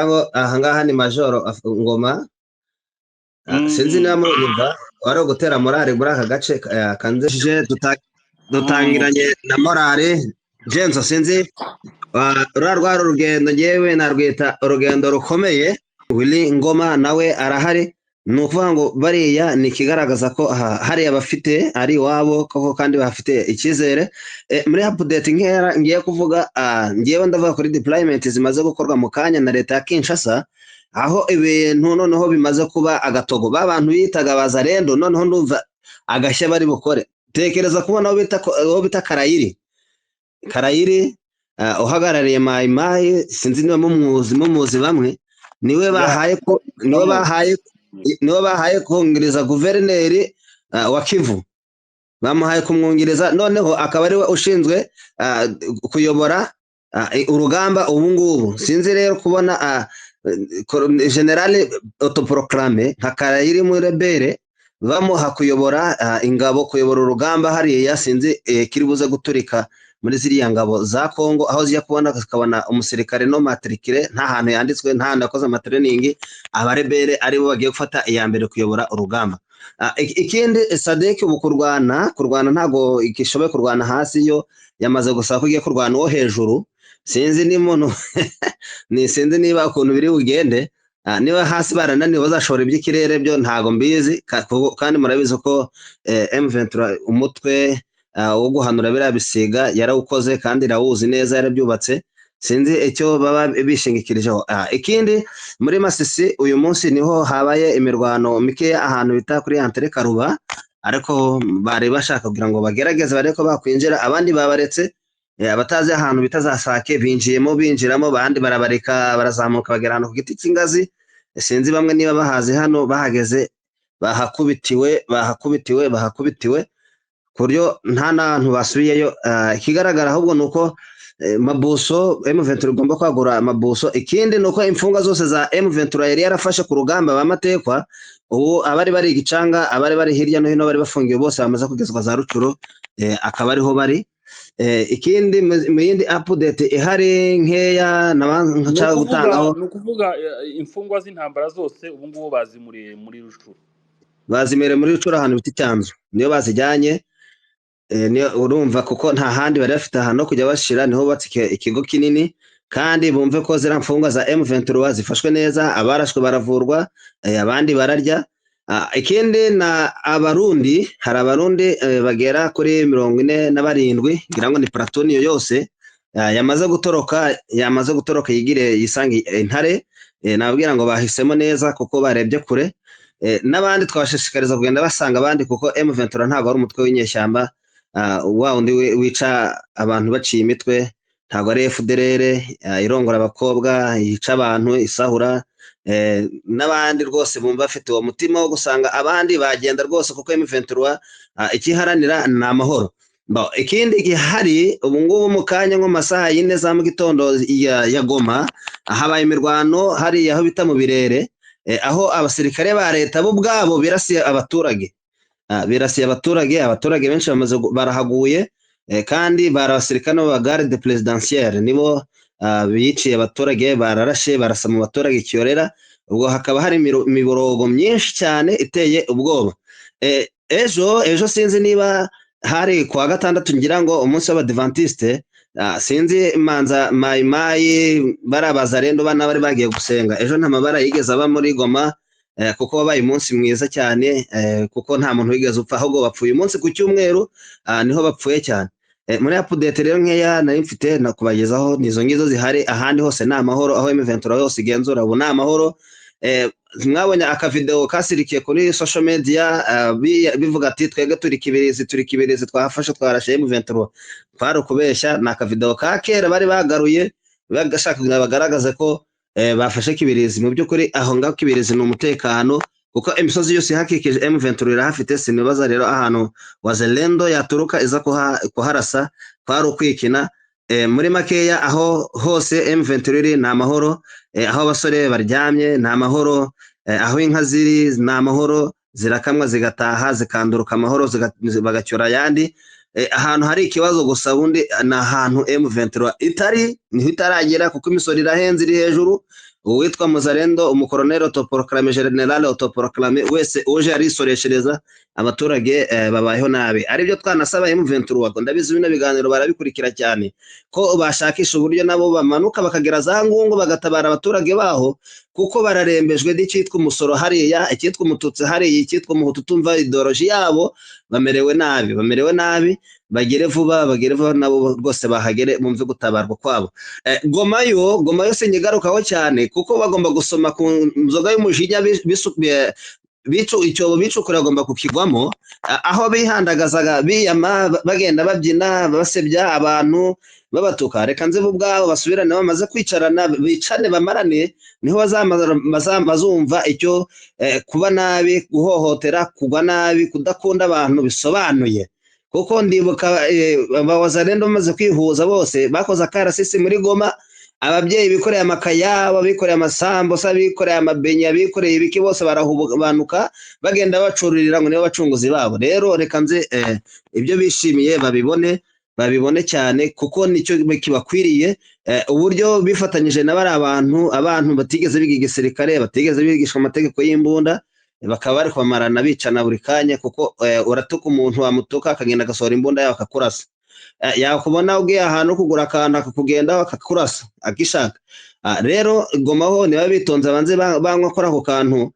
Ngo ahangaha ni Majoro Ngoma. Sinzi niba munyumva. Wari ugutera morale muri aka gace kanzeje dutangiranye na morale. James, sinzi, ruriya rwari urugendo, ngewe narwita urugendo rukomeye. Willy Ngoma nawe arahari. Ni ukuvuga ngo bariya ni ikigaragaza ko aha hariya bafite ari iwabo koko kandi bafite icyizere. Muri update nkeya ngiye kuvuga, ngewe ndavuga kuri deployment zimaze gukorwa mu kanya na leta ya Kinshasa, aho ibintu noneho bimaze kuba agatogo. Ba bantu bitaga Bazarendo, noneho ndumva agashya bari bukore. Tekereza kubona uwo bita Karayiri, Karayiri uhagarariye Mayi Mayi, sinzi niba mumuzi bamwe, niwe bahaye ko niwe bahaye kungiriza guverineri wa Kivu. Bamuhaye kumwungiriza, noneho akaba ariwe ushinzwe kuyobora urugamba ubu ngubu. Sinzi rero kubona général autoproclamé nka Karayiri muri rebelle bamuha kuyobora ingabo, kuyobora urugamba hariya. Sinzi kiri buze guturika muri ziriya ngabo za Kongo, aho zijya kubona zikabona umusirikare non matriculé, nta hantu yanditswe, nta hantu yakoze amatraining, abarebelle aribo bagiye gufata iya mbere kuyobora urugamba. Ikindi SADC ubu kurwana ntabwo ishoboye kurwana hasi, yo yamaze gusaba ko igiye kurwana uwo hejuru. Sinzi n'umuntu ni sinzi niba ukuntu biri bugende. Niba hasi barananiwe bazashobora iby'ikirere, byo ntago mbizi. Kandi murabizi ko M23 umutwe wo guhanura biriya bisiga yarawukoze kandi irawuzi neza, yarabyubatse. Sinzi icyo baba bishingikirijeho. Ikindi, muri Masisi uyu munsi niho habaye imirwano mikeya ahantu bita kuri Antere Karuba, ariko bari bashaka kugira ngo bagerageze barebe ko bakwinjira, abandi babaretse. Abatazi ahantu bita za Sake binjiyemo, binjiramo, abandi barabareka barazamuka bagera ahantu ku giti cy'ingazi. Sinzi bamwe niba bahazi hano, bahageze bahakubitiwe, bahakubitiwe, bahakubitiwe ku buryo nta n'ahantu basubiyeyo. Ikigaragara ahubwo ni uko Mabuso M23 igomba kwagura Mabuso. Ikindi ni uko imfungwa zose za M23 yari yarafashe ku rugamba, bamatekwa, ubu abari bari igicanga, abari bari hirya no hino bari bafungiwe bose bamaze kugezwa za Rucuro, akaba ariho bari. Ikindi mu yindi update ihari nkeya Ni nshaka ukuvuga gutangaho, ni ukuvuga imfungwa z'intambara zose ubu ngubu bazimuriye muri Rucuru. Bazimere muri Rucuro ahantu bita Icyanzu, niyo bazijyanye. Niyo urumva, kuko nta handi bari bafite ahantu ho kujya bashira, niho bubatse ikigo kinini. Kandi bumve ko ziriya mfungwa za M23 zifashwe neza, abarashwe baravurwa, abandi bararya. Ikindi na Abarundi, hari Abarundi bagera kuri 47, ngira ngo ni platoon iyo yose, yamaze gutoroka yigire yisange intare. Nababwira ngo bahisemo neza kuko barebye kure. N'abandi twabashishikariza kugenda basanga abandi, kuko M23 ntabwo ari umutwe w'inyeshyamba wa wundi wica abantu baciye imitwe, ntabwo ari FDLR irongora abakobwa, yica abantu, isahura. N'abandi rwose bumva bafite uwo mutima wo gusanga abandi bagenda rwose, kuko M23 ikiharanira ni amahoro. Bon, ikindi gihari ubu ngubu mu kanya nko mu masaha 4 za mu gitondo ya Goma, habaye imirwano hariya aho bita mu Birere, aho abasirikare ba leta bo ubwabo birasiye abaturage. Birasiye abaturage, abaturage benshi bamaze barahaguye, kandi bari abasirikare b'aba garde présidentielle nibo biciye abaturage, bararashe, barasa mu baturage kiyorera. Ubwo hakaba hari imiborogo myinshi cyane iteye ubwoba. Ejo sinzi niba hari kuwa gatandatu, ngira ngo umunsi w'Abadivantiste, sinzi manza Mayimayi barabaza rendo bana bari bagiye gusenga. Ejo nta mabara yigeze aba muri Goma, kuko wabaye umunsi mwiza cyane, kuko nta muntu wigeze upfa, ahubwo bapfuye umunsi ku cyumweru, niho bapfuye cyane. Muri update rero nkeya nari mfite nakubagezaho nizo ngizo zihari. Ahandi hose ni amahoro, aho M23 yose igenzura ubu ni amahoro. Mwabonye akavideo kasirikiye kuri social media, bivuga ati twebwe turi Kibirizi, turi Kibirizi, twahafashe, twarashe M23. Twari ukubeshya, ni akavideo ka kera bari bagaruye bagashaka kugira bagaragaze ko bafashe Kibirizi. Mu by'ukuri aho ngaho Kibirizi ni umutekano, kuko imisozi yose ihakikije M23 irahafite. Sinibaza rero ahantu Wazalendo yaturuka iza kuharasa, kwari ukwikina. Muri makeya aho hose M23 iri ni amahoro, aho abasore baryamye ni amahoro, aho inka ziri ni amahoro, zirakamwa zigataha zikanduruka amahoro, bagacyura ayandi. Ahantu hari ikibazo gusa bundi ni ahantu M23 itari, niho itaragera, kuko imisoro irahenze, iri hejuru. Uwitwa Muzarendo, umukoroneri autoproclamé, général autoproclamé, wese uje arisoreshereza abaturage, babayeho nabi. Aribyo twanasaba M23, ndabizi bino biganiro barabikurikira cyane, ko bashakisha uburyo nabo bamanuka bakagera za Ngungu bagatabara abaturage baho, kuko bararembejwe n'icyitwa umusoro hariya, icyitwa umututsi hariya, icyitwa umuhutu utumva idéologie yabo, bamerewe nabi, bamerewe nabi. Bagere vuba, bagere vuba nabo rwose bahagere bumve gutabarwa kwabo. Goma yo, Goma yo sinyigarukaho cyane kuko bagomba gusoma ku nzoga y'umujinya bicu icyobo bicukura bagomba kukigwamo. Aho bihandagazaga biyama bagenda babyina basebya abantu babatuka, reka nze bo ubwabo basubirane, bamaze kwicarana bicane bamarane, niho bazumva icyo kuba nabi, guhohotera, kugwa nabi, kudakunda abantu bisobanuye. Kuko ndibuka abawazalendo bamaze kwihuza bose bakoze akarasisi muri Goma, ababyeyi bikoreye amakayabo, bikoreye amasambusa, bikoreye amabenya, bikoreye ibiki, bose barahubanuka bagenda bacururira ngo nibo bacunguzi babo. Rero reka nze ibyo bishimiye babibone, babibone cyane kuko nicyo kibakwiriye. Uburyo bifatanyije na bari abantu batigeze biga igisirikare, batigeze bigishwa amategeko y'imbunda, bakaba bari kubamarana bicana buri kanya, kuko uratuka umuntu, wamutuka akagenda agasohora imbunda yawe akakurasa. Yakubona ugiye ahantu kugura akantu akakugendaho akakurasa akishaka. Rero Gomaho niba bitonze banze banywa kuri ako kantu,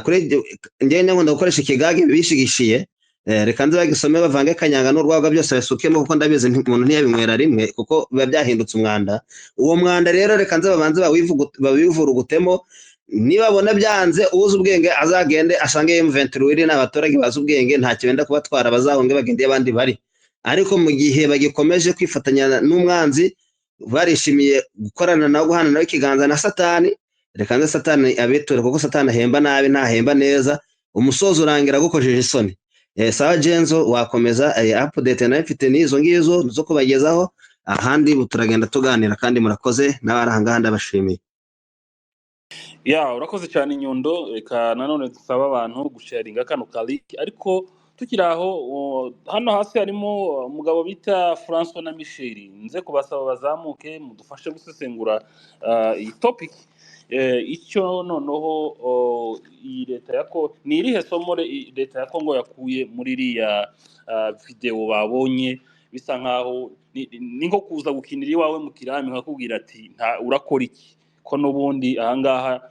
kuri njyewe nkunda gukoresha ikigage bishigishiye. Reka nze bagisome bavange kanyanga n'urwagwa byose basukemo, kuko ndabizi umuntu ntiyabinywera rimwe kuko biba byahindutse umwanda. Uwo mwanda rero reka nze babanze bawivurugutemo, nibabona byanze uzi ubwenge azagende asange M23 iri n'abaturage bazi ubwenge, ntacyo benda kubatwara, bazahunge bagende abandi bari. Ariko mu gihe bagikomeje kwifatanya n'umwanzi, barishimiye gukorana nawe, guhana nawe ikiganza na Satani, reka nze Satani abiture, kuko Satani ahemba nabi ntahemba neza, umusozo urangira gukojeje isoni. Sawa Genzo, wakomeza. Update nayo mfite n'izo ngizo zo kubagezaho, ahandi turagenda tuganira, kandi murakoze n'abari aha ngaha ndabashimiye. Ya, urakoze cyane Nyundo. Reka nanone dusaba abantu gusharinga kano ka link. Ariko tukiri aho, hano hasi harimo umugabo bita François na Michel, nze kubasaba bazamuke mudufashe gusesengura iyi topic. Icyo noneho iyi leta ya ko ni irihe somo leta ya Kongo yakuye muri iriya video babonye? Bisa nkaho ni nko kuza gukinira iwawe mu kirami nkakubwira ati nta urakora iki, ko n'ubundi ahangaha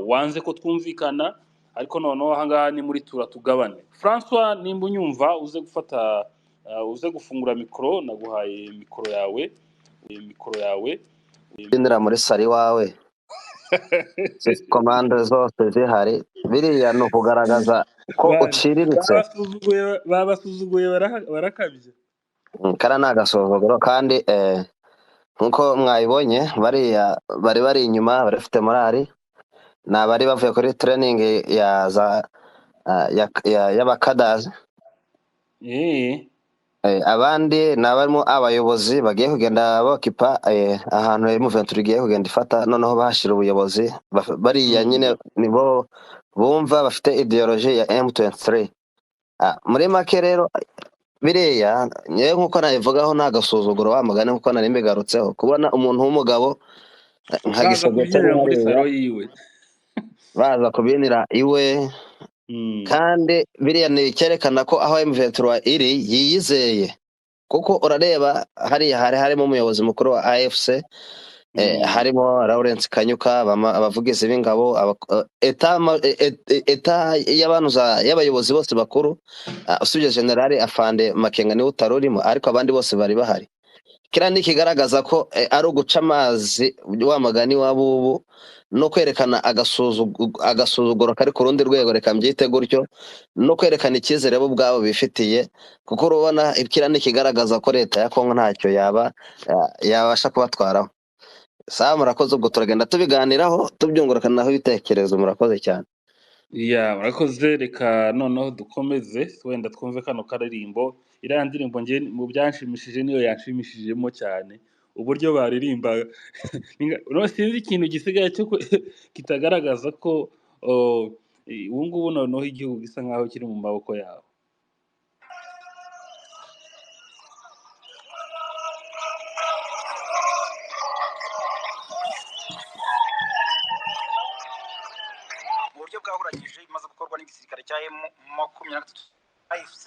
wanze ko twumvikana, ariko noneho ahangaha ni muri tura tugabane. François, nimba unyumva uze gufata uze gufungura mikoro, naguhaye mikoro yawe, mikoro yawe. Kubyinira muri sari iwawe komande zose zihari, biriya ni ukugaragaza ko Bana, uciriritse. Babasuzuguye barakabye. Kariya ni agasuzuguro kandi nkuko mwabibonye bariya bari bari inyuma bari bafite morali, ni abari bavuye kuri training ya za y'abakadazi. Abandi ni abarimo abayobozi bagiye kugenda bokipa ahantu M23 igiye kugenda ifata, noneho bahashyira ubuyobozi. Bariya nyine nibo bumva bafite ideology ya M23. Muri make rero biriya nyewe nkuko nabivugaho ni agasuzuguro wa mugani, nkuko nari mbigarutseho, kubona umuntu w'umugabo nka baza Gisogotse kubyinira muri hariya salo yiwe, baza kubyinira iwe. Kandi biriya ni icyerekana ko aho M23 iri yiyizeye, kuko urareba hariya hari harimo umuyobozi mukuru wa AFC, harimo Lawrence Kanyuka, abavugizi b'ingabo, eta y'abantu y'abayobozi bose bakuru, usibye General Afande Makenga niwe utari urimo, ariko abandi bose bari bahari. Kiriya ni ikigaragaza ko ari uguca amazi wa mugani wa bubu, no kwerekana agasuzuguro kari ku rundi rwego, reka mbyite gutyo, no kwerekana icyizere bo ubwabo bifitiye, kuko urabona kiriya ni ikigaragaza ko leta ya Kongo ntacyo yaba yabasha kubatwaraho. Sawa, murakoze, ubwo turagenda tubiganiraho tubyunguranaho ibitekerezo, murakoze cyane. Ya, murakoze. Reka noneho dukomeze wenda twumve kano karirimbo. Iriya ndirimbo njye mu byanshimishije niyo yanshimishijemo cyane, uburyo baririmba. Sinzi ikintu gisigaye cyo kitagaragaza ko ubu ngubu noneho igihugu gisa nkaho kiri mu maboko yabo. Bwahuranyije imaze gukorwa n'igisirikare cya M23 AFC.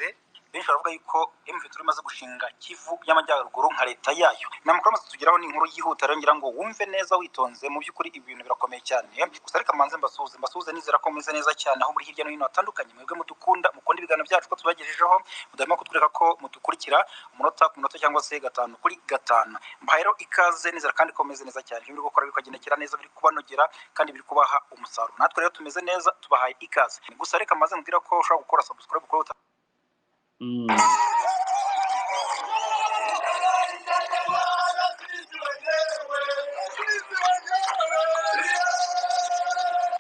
Benshi baravuga yuko M23 imaze gushinga Kivu y'Amajyaruguru nka leta yayo. Ni amakuru amaze tugeraho, ni inkuru yihuta rero ngira ngo wumve neza witonze. Mu by'ukuri ibi bintu birakomeye cyane. Gusa reka mbanze mbasuhuze, mbasuhuze nizera ko mumeze neza cyane aho muri hirya no hino hatandukanye. Mwebwe mudukunda, mukunda ibiganiro byacu ko tubagejejeho, mudahema kutwereka ko mudukurikira umunota ku munota cyangwa se 5 kuri 5. Mbahaye rero ikaze, nizera kandi ko mumeze neza cyane. Ibyo muri gukora bikagendekera neza, biri kubanogera kandi biri kubaha umusaruro. Natwe rero tumeze neza, tubahaye ikaze. Gusa reka maze mbwira ko ushobora gukora subscribe kuri Mu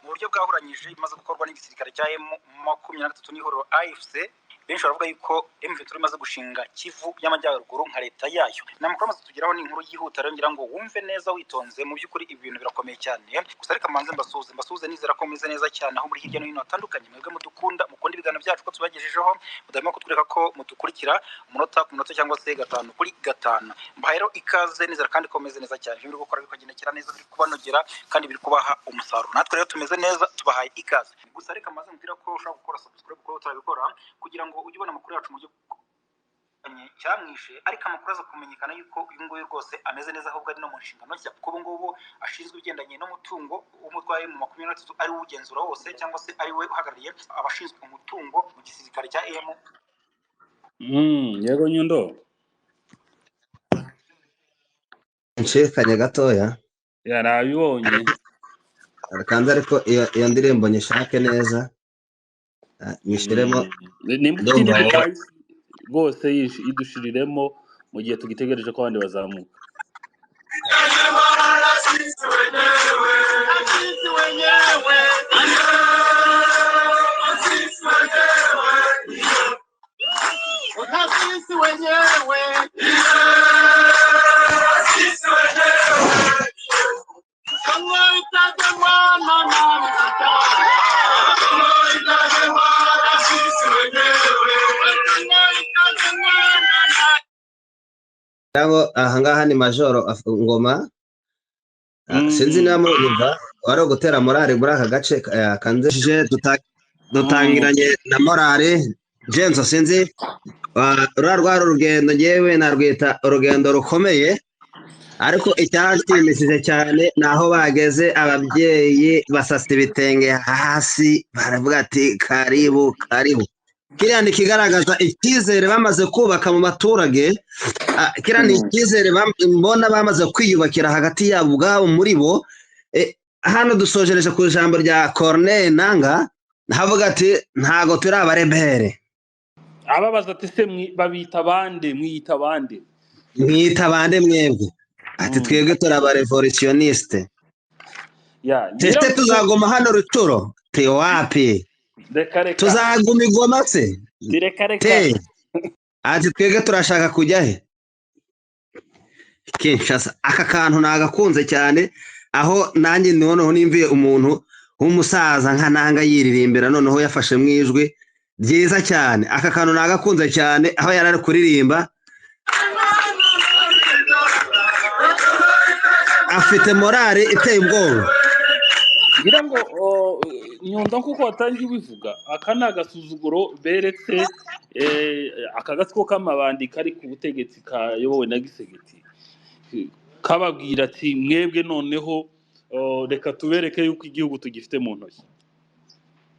buryo bwahuranyije imaze gukorwa n'igisirikare cya M23 n'ihuriro AFC. Benshi baravuga yuko M23 imaze gushinga Kivu y'Amajyaruguru nka leta yayo. Ni amakuru amaze tugeraho, ni inkuru yihuta rero ngira ngo wumve neza witonze. Mu by'ukuri ibi bintu birakomeye cyane. Gusa reka mbanze mbasuhuze, mbasuhuze nizera ko mumeze neza cyane aho muri hirya no hino hatandukanye. Mwebwe mudukunda, mukunda ibiganiro byacu ko tubagejejeho, mudahema kutwereka ko mudukurikira umunota ku munota cyangwa se 5 kuri 5. Mbahaye rero ikaze, nizera kandi ko mumeze neza cyane. Ibyo muri gukora bikagendekera neza, biri kubanogera kandi biri kubaha umusaruro. Natwe rero tumeze neza, tubahaye ikaze. Gusa reka maze mbwira ko ushobora gukora subscribe kuba utarabikora kugira ngo ujye ubona amakuru yacu mu buryo cyamwishe. Ariko amakuru aza kumenyekana yuko uyu nguyu rwose ameze neza, ahubwo ari no mu nshingano nshya, kuko ubu ngubu ashinzwe ibigendanye n'umutungo w'umutwe mu 23, ari we ugenzura wose cyangwa se ari we uhagarariye abashinzwe umutungo mu gisirikare cya M. Yego Nyundo. Nshikanye gatoya. Yarabibonye. Kanze, ariko iyo ndirimbo nyishake neza, nyishyiremo. Nimba ufite Ndumva indi wowe device rwose idushiriremo mu gihe tugitegereje ko abandi bazamuka. Ngira ahangaha ni Majoro Ngoma. Sinzi niba munyumva. Wari ugutera morale muri aka gace, kanze dutangiranye na morale. James, sinzi, ruriya rwari urugendo, ngewe narwita urugendo rukomeye, ariko icyanshimishije cyane ni aho bageze ababyeyi basasa ibitenge hasi, baravuga ati: "Karibu, karibu." Kiriya ni ikigaragaza icyizere bamaze kubaka mu baturage. Kiriya ni icyizere mbona bamaze kwiyubakira hagati yabo ubwabo muri bo. Hano dusojereje ku ijambo rya Corneille Nanga, havuga ati: "Ntago turi abarebere." Ababaza ati: "Se babita bande? Mwiyita bande?" "Mwita bande mwebwe?" Ati: "Twebwe turi abarevolutionniste." Ya. "Tese tuzaguma hano Rutshuru?" Te wapi. Reka reka. "Tuzaguma i Goma se?" Reka reka. Te ati: "Twebwe turashaka kujya he? Kinshasa." Aka kantu nagakunze cyane, aho nanjye noneho nimviye umuntu w'umusaza nka Nanga yiririmbira, noneho yafashe mu ijwi ryiza cyane. Aka kantu nagakunze cyane, aho yari ari kuririmba afite morale iteye ubwoba. Ngira ngo Nyundo, nk'uko watangiye ubivuga, aka ni agasuzuguro beretse aka gatsiko k'amabandi kari ku butegetsi kayobowe na Gisegeti, kababwira ati: "Mwebwe noneho reka tubereke yuko igihugu tugifite mu ntoki."